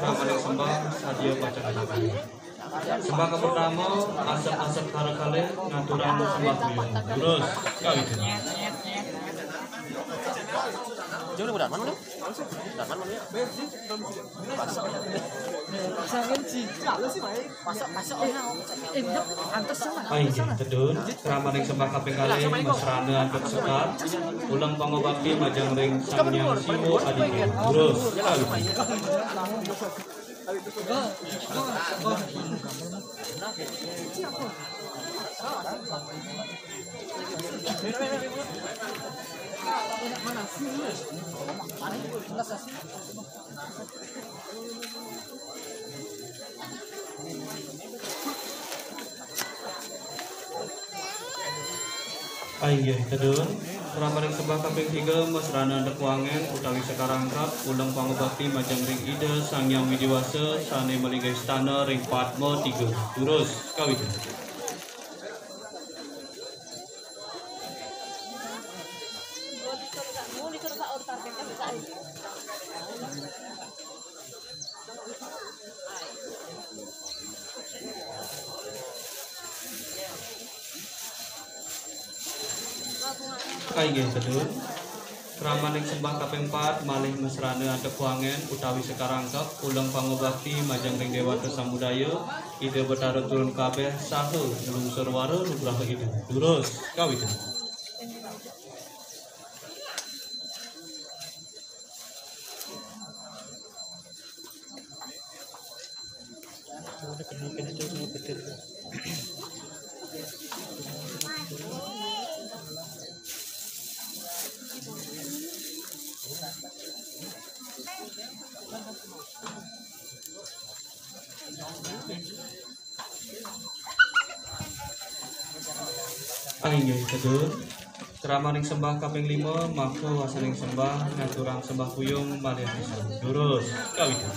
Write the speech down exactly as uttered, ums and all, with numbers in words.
Ramaning sembah sadia pacang. Sembah kapertama, asep-asep kara kalih ngaturang sembah beliau. Terus, kawit. Jauh ni, Darman, mana? Darman, mana? Pasak, pasak. Inggih, tedun, ramaning sembah kaping kalih, mesrana antuk sekar, uleng pangubakti majeng ring Sang Hyang Siwa Aditya. Terus, kawit. Inggih, tedun. Ramaning sembah kaping tiga, mesrana antuk wangen utawi sekar angkat, uleng pangubakti majeng ring Ida Sang Hyang Widi Wasa, sane malinggih istana ring Padma Tiga. Terus, kawit. Inggih, tedun. Ramaning sembah kaping pat malih mesrana antuk wangen utawi sekar angkat, uleng pangubakti majeng ring Dewata Samudaya, Ida Betara Turun Kabeh, saha nglungsur wara nugraha Ida. Terus, kawit. Inggih sedulur, ceramah ning sembah kaping lima, mangko wasaning sembah ngaturang sembah puyung malih pisan. Durus, kawitan.